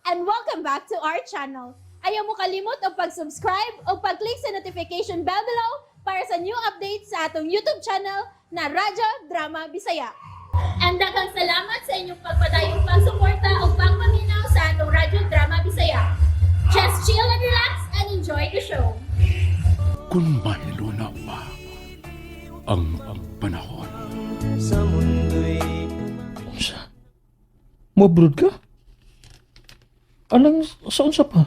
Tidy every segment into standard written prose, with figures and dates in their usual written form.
And welcome back to our channel. Ayaw mo kalimot og pag-subscribe o pag-click sa notification bell below para sa new updates sa atong YouTube channel na Radyo Drama Bisaya. And daghang salamat sa inyong pagpadayong pagsuporta o pagpaminaw sa atong Radyo Drama Bisaya. Just chill and relax and enjoy the show. Kung mahiluna pa ang panahon. Sa mundo'y Unsa? Mo-abroad ka? Alang sa unsa pa?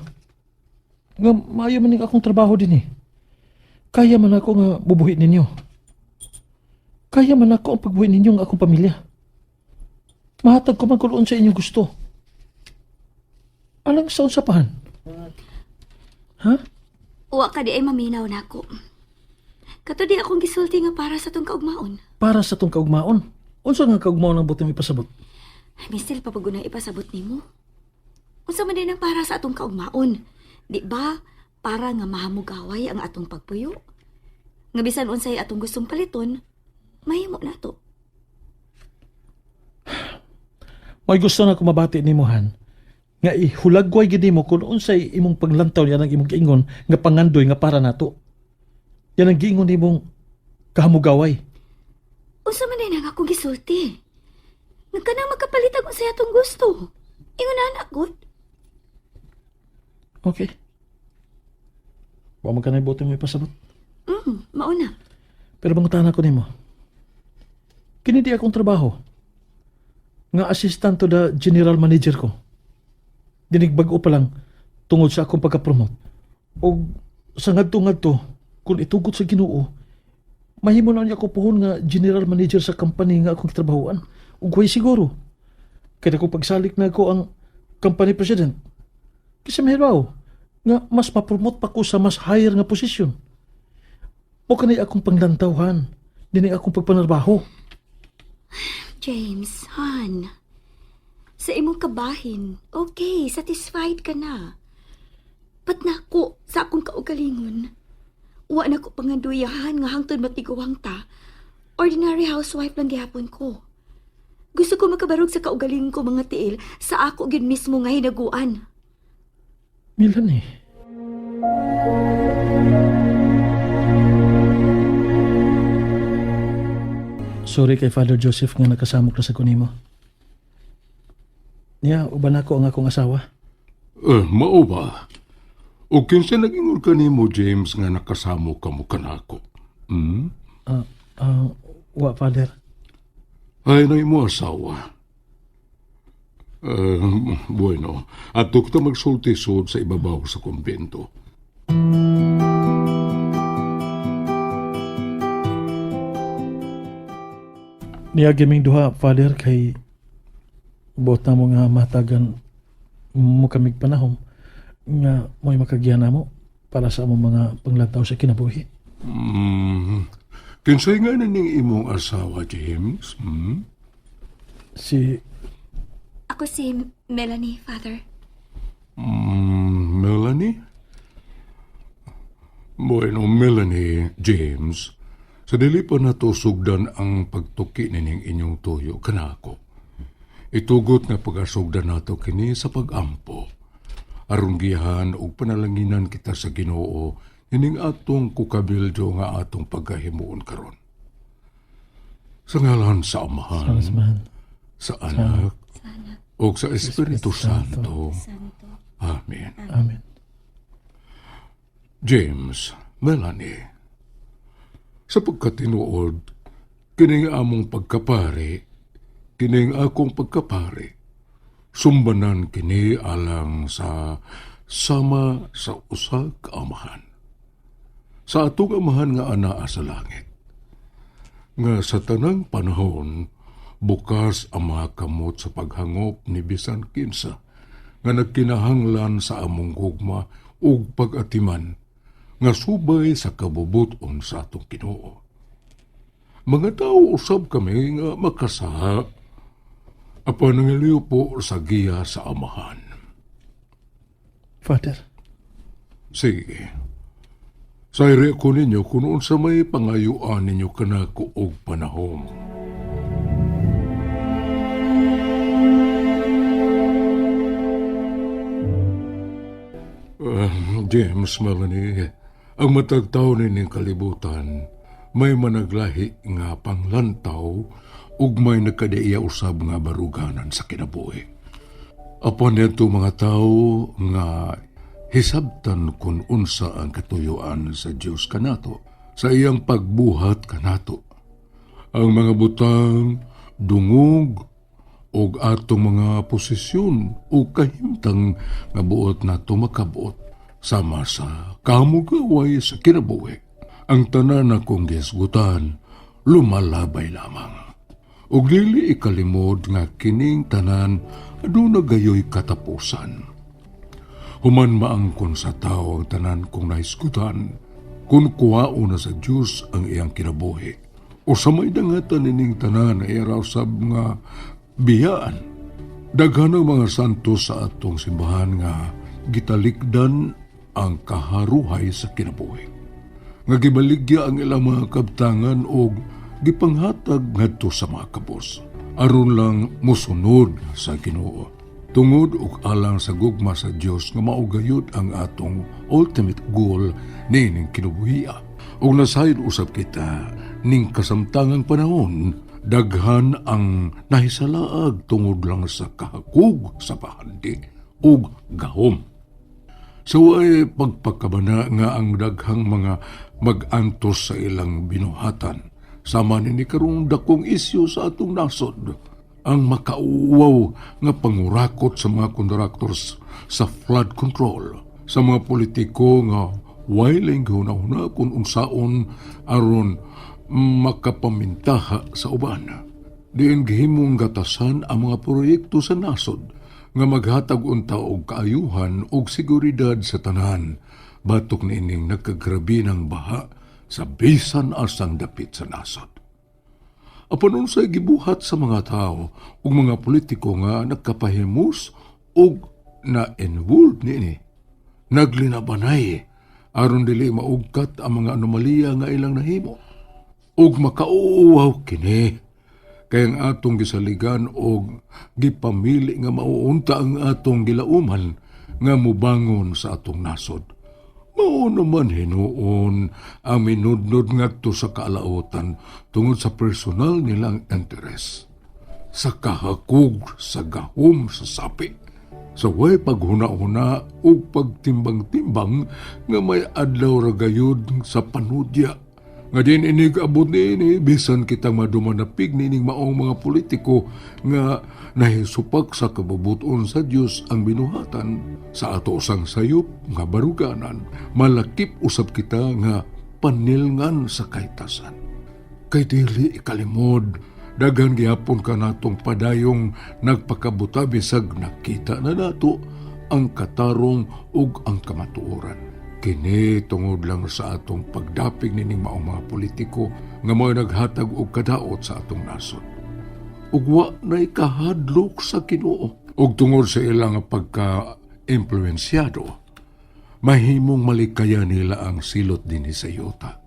Nga maayo man ning akong trabaho din eh. Kaya man ako nga bubuhi ninyo. Kaya man ako ang pagbuhi ninyo ang akong pamilya. Mahatag ko man kung sa inyong gusto. Alang sa unsa pa, Han? Ha? Wa ka di ay maminaw nako. Kato di akong gisulti nga para sa tong kaugmaon. Para sa tong kaugmaon. Unsa nga kaugmaon ang buot mo ipasabot? Ay, Mistil, papagunang ipasabot nimo. Unsa man din ang para sa atong kaugmaon? Di ba para nga mahamugaway ang atong pagpuyo? Nga bisan unsay atong gustong paliton, mahimo nato. May gusto na ko mabati nimo, Han, nga ihulagway gid nimo kung unsay imong paglantaw yan ang imong giingon nga pangandoy nga para nato. Yan ang giingon nimong kahamugaway. Unsa man din ang akong gisulti? Nga kanang magkapalit ang unsay atong gusto. Ingon na anak, good. Okay. Wa man kanay buot mo ipasabot. Mauna. Pero mangutana ko nimo. Kini di akong trabaho. Nga assistant to the general manager ko. Dinig bag-o pa lang tungod sa akong pagka-promote. Og sa ngadto-ngadto, kung itugot sa Ginoo, mahimo na niya ko puhon nga general manager sa company nga akong trabahoan. Ug way siguro. Kaya kung pagsalik na ako ang company president, kasi mahiraw nga mas ma-promote pa ko sa mas higher nga posisyon. Mo kanay akong panglantaw, Han. Dini akong pagpanarbaho. James, Han. Sa imong kabahin, okay, satisfied ka na. But nako, sa akong kaugalingon, wa na ko panganduyahan nga hangtod matiguang ta. Ordinary housewife lang gihapon ko. Gusto ko makabarog sa kaugalingon ko mga tiil sa ako gyud mismo nga hinaguan. Melanie. Sorry kay Father Joseph nga nakasamok na sa kunimo. Niya, uban ako ang akong asawa. Eh, mao ba? O kinsa nag-ingon ka nimo, James, nga nakasamo ka mo kanako? Hmm? Ah, ah, wa, Father. Ay, na imo asawa. Eh, bueno, adto kita magsulti sud sa ibabaw sa kumbento. Niya gaming duha, Father, kay buot na mo nga matagan mo kamig panahon nga mo'y makagiya na mo para sa among mga panglantaw sa kinabuhi. Kinsay nga na ning imong asawa, James? Hmm? Si Ako si Melanie, Father. Melanie? Bueno, Melanie, James, sa dili pa nato sugdan ang pagtuki nining inyong tuyo kanako. Itugot nga pagasugdan nato kini sa pagampo. Aron giyahan og panalanginan kita sa Ginoo ining atong kukabildo nga atong pagkahimuon karon. Sa ngalan sa Amahan, Samahan. sa Anak, ug sa Espiritu Santo. Santo. Amen. Amen. James, Melanie, sa pagkatinuod, kining among pagkapari, kining akong pagkapari, sumbanan kini alang sa sama sa usa ka amahan. Sa atong amahan nga anaa sa langit. Nga sa tanang panahon, bukas ang mga kamot sa paghangop ni bisan kinsa nga nagkinahanglan sa among gugma ug pag-atiman nga subay sa kabubuton sa atong Ginoo. Mga tao usab kami nga makasaha apan nangaliw po sa giya sa amahan. Father. Sige. Sayri ko ninyo kung unsa may pangayuan ninyo kanako og panahon. James, Melanie, ang matag tawo nining kalibutan, may managlahi nga panglantaw ug may nagkadaiya usab nga baruganan sa kinabuhi. Apan nito mga tawo nga hisabtan kung unsa ang katuyuan sa Dios kanato sa iyang pagbuhat kanato. Ang mga butang, dungog, og atong mga posisyon o kahimtang nga buot nato makabuot sama sa kamugaway sa kinabuhi. Ang tanan akong gihisgutan lumalabay lamang. Ug dili ikalimod nga kining tanan aduna gayoy katapusan. Human maangkon sa tao ang tanan kong nahisgutan, kung kuwao na sa Diyos ang iyang kinabuhi. O sa may dangatan ining tanan ay usab nga biyaan. Daghan ang mga santo sa atong simbahan nga gitalikdan ang kaharuhay sa kinabuhi. Nga gibaligya ang ilang mga kabtangan og gipanghatag ngadto sa mga kabos. Aron lang mosunod sa Ginoo. Tungod og alang sa gugma sa Dios nga mao gayud ang atong ultimate goal niining kinabuhia. Ug nasayod usab kita ning kasamtangang panahon, daghan ang nahisalaag tungod lang sa kahakog sa bahandi ug gahom. Sa way pagpakabana nga ang daghang mga mag-antos sa ilang binuhatan. Sama ni karong dakong isyu sa atong nasod, ang makauwaw nga pangurakot sa mga contractors sa flood control, sa mga politiko nga wailing gihuna-huna kung unsaon aron makapamintaha sa uban. Diin gihimong gatasan ang mga proyekto sa nasod nga maghatag unta og kaayuhan og seguridad sa tanan batok niining nagkagrabe ng baha sa bisan asang dapit sa nasod. Apan unsay gibuhat sa mga tao ug mga politiko nga nagkapahimus ug na-involved niini? Naglinabanay aron dili maugkat ang mga anomalya nga ilang nahimo. Ug makauwaw kini kay ang atong gisaligan og gipamili nga mauunta ang atong gilauman nga mubangon sa atong nasod. Mao naman hinuon ang minudnod ngadto sa kaalautan tungod sa personal nilang interes. Sa kahakog sa gahom sa sapi. Sa way paghuna-huna ug pagtimbang-timbang nga may adlaw ra gayud sa panudya. Nga din inig abot niini bisan kita madumanapig niining maong mga politiko nga nahisupak sa kabubuton sa Dios ang binuhatan sa ato sang sayop nga baruganan, malakip usab kita nga panilngan sa kahitasan. Kay dili ikalimod, daghan gihapon kanatong padayong nagpakabuta bisag nakita na nato ang katarong ug ang kamatuoran. Kini tungod lang sa atong pagdapig nining maong mga politiko nga mao naghatag og kadaot sa atong nasod. Ug wa na'y kahadlok sa Ginoo. Ug tungod sa ilang pagka-impluensyado, mahimong malikaya nila ang silot dinhi sa yuta.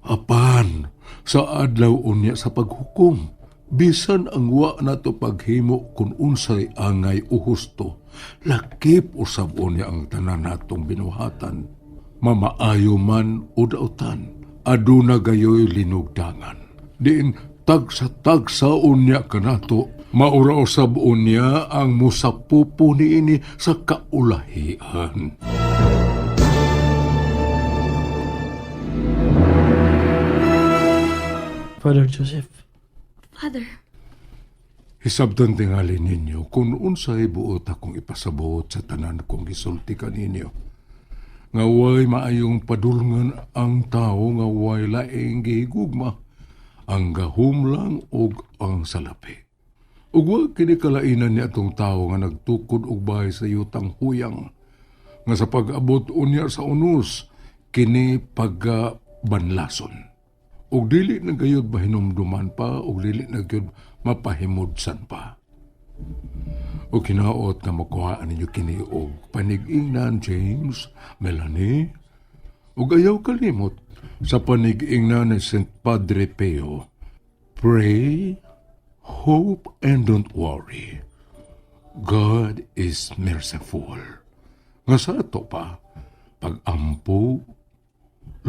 Apan sa adlaw unya sa paghukom, bisan ang wa nato paghimo kung unsay angay o husto, lakip usab unya ang tanan natong binuhatan, mamaayo man o dautan, aduna gayoy linugdangan. Diin tagsa-tagsa unya kanato, maura usab unya ang musapupo niini sa kaulahian. Father Joseph. Father, Hisabtan tingali ninyo kung unsay buot akong ipasabot sa tanan kong gisulti kaninyo. Nga way maayong padulngan ang tao nga way laing gihigugma, ang gahom lang og ang salapi. Ug wa kini kalainan ni atong tawo nga nagtukod og bahay sa yutang huyang, nga sa pag-abot unya sa unos, kini pagkabanlason. Ug dili na gayud mahinumduman pa, ug dili na gayud mapahimudsan pa. O kinaot nga makuhaan ninyo kini og panig-ingnan, James, Melanie, ug ayaw kalimot sa panig-ingnan ni St. Padre Pio. Pray, hope, and don't worry. God is merciful. Nga sa ato pa, Pagampo,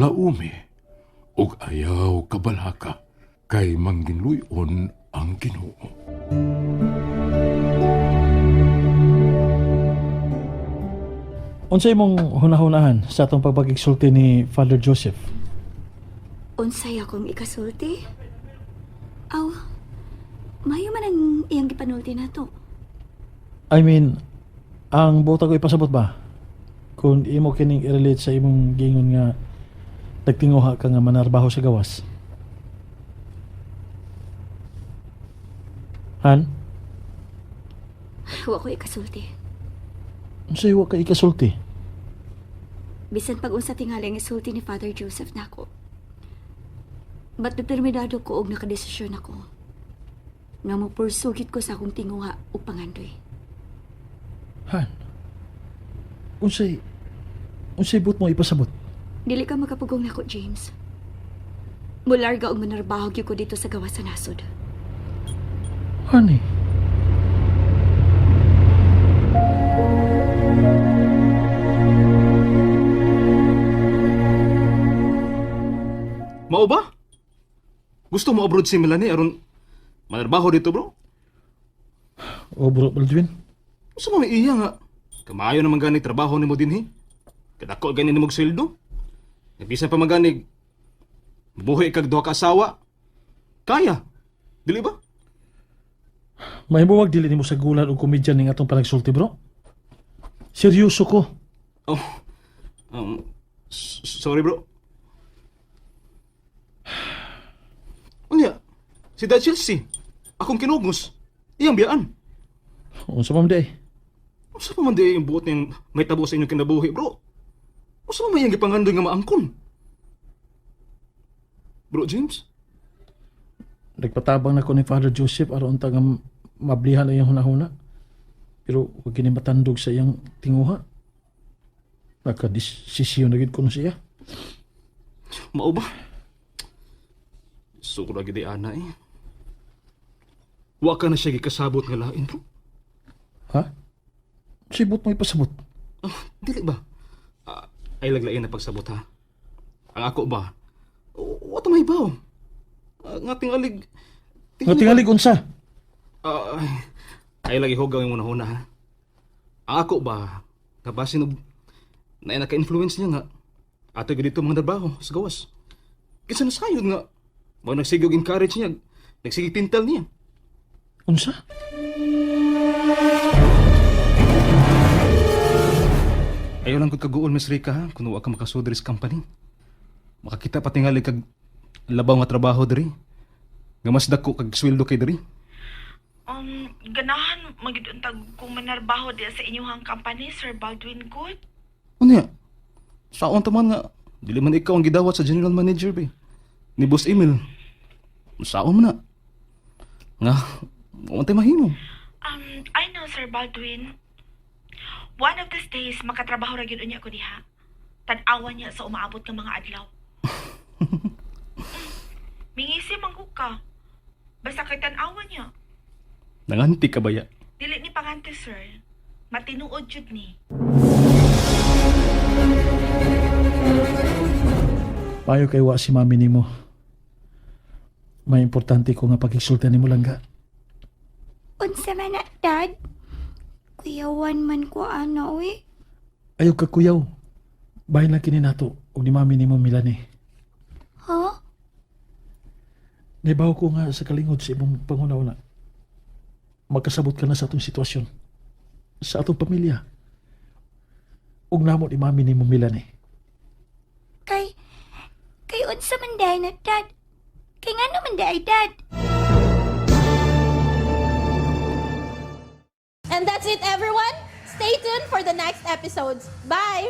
laumi, ug ayaw kabalaka kay mangginluyon ang Ginoo. Unsa imong hunahunahan sa atong pagpagigsulti ni Father Joseph? Unsay akong ikasulti? Aw, mayo man ang iyang gipanulti nato. I mean, ang buta ko ipasabot ba? Kung imo kining i-relate sa imong gingon nga nagtinguha ka nga manarbaho sa gawas. Han? Wa ko ikasulti. Unsay wa ka ikasulti? Bisan pag unsa tingali ang isulti ni Father Joseph nako. But determinado ko og nakadesisyon ako. Nga mo pursugit ko sa akong tinguha ug pangandoy. Han? Unsay but mo ipasabot? Dili ka makapugong nako, James. Mularga og manarbaho gyud ko dito sa gawas sa nasod. Honey. Mao ba? Gusto mo abroad si Melanie aron manarbaho dito, bro? O bro, Baldwin. Usa man may iya nga. Kamayo naman gani trabaho nimo dinhi. Kadako gani nimo og sweldo. Nagbisan pa man gani buhi kag duha ka asawa. Kaya. Dili ba? Mahimo wag dili nimo sa gulan og komedya ning atong panagsulti, bro. Seryoso ko. Oh. Sorry, bro. Unya, si Da Chelsea. Akong kinugos. Iyang biyaan. Unsa pa man di ay? Usa pa man di yung buot niyang may tabo sa inyong kinabuhi, bro? Usa pa man iyang gipangandoy nga maangkon? Bro James? Nagpatabang na ko ni Father Joseph aron unta nga mablihan ang iyang hunahuna. Pero wag kini matandog sa iyang tinguha. Nakadesisyon na gid kuno siya. Mao ba? Sukra gid ana eh. Wa ka na siya gikasabot nga lain, bro. Ha? Sibot mo ipasabot. Ah, dili ba? Ah, ay laglain na pagsabot ha. Ang ako ba? Wa ta may baw. Ah, nga tingalig. Nga tingali unsa? Ah, ay lagi hugaw yung una-una ha. Ang ako ba, nga basin og na naka-influence niya nga ato gyud dito mga trabaho sa gawas. Kinsa na sayod nga mao nagsigog encourage niya, nagsigig tintal niya. Unsa? Ayaw lang kog kaguol, Miss Rica, ha? Kung wa ka makasudri sa company. Makakita pa tingali kag labaw nga trabaho diri. Nga mas dako kag sweldo kay diri. Ganahan magyud untag kung manarbaho diya sa inyong company, Sir Baldwin Good. Unya, saon ta man nga dili man ikaw ang gidawat sa general manager be. Ni Boss Emil. Saon man na. Nga, wa man tay mahimo. I know, Sir Baldwin. One of these days, makatrabaho ra gyud unya ko diha. Tan-awa niya sa umaabot ng mga adlaw. Mingisi man ko ka. Basta kay tan-awa niya. Nanganti ka baya. Dili ni pangante, sir. Matinuod jud ni. Payo kay wa si mami nimo. May importante ko nga pagigsulti nimo langga. Unsa man na, Dad? Kuyawan man ko ana, uy. Ayaw ka kuyaw. Bahin lang kini nato og ni mami nimo Milani. Ha? Naibaw ko nga sa kalingod sa imong panghuna-una. Magkasabot ka na sa atong sitwasyon. Sa atong pamilya. Ug namo ni mami nimo Milani. Kay unsa man day na, Dad? Kay ngano man day, Dad? And that's it, everyone. Stay tuned for the next episodes. Bye!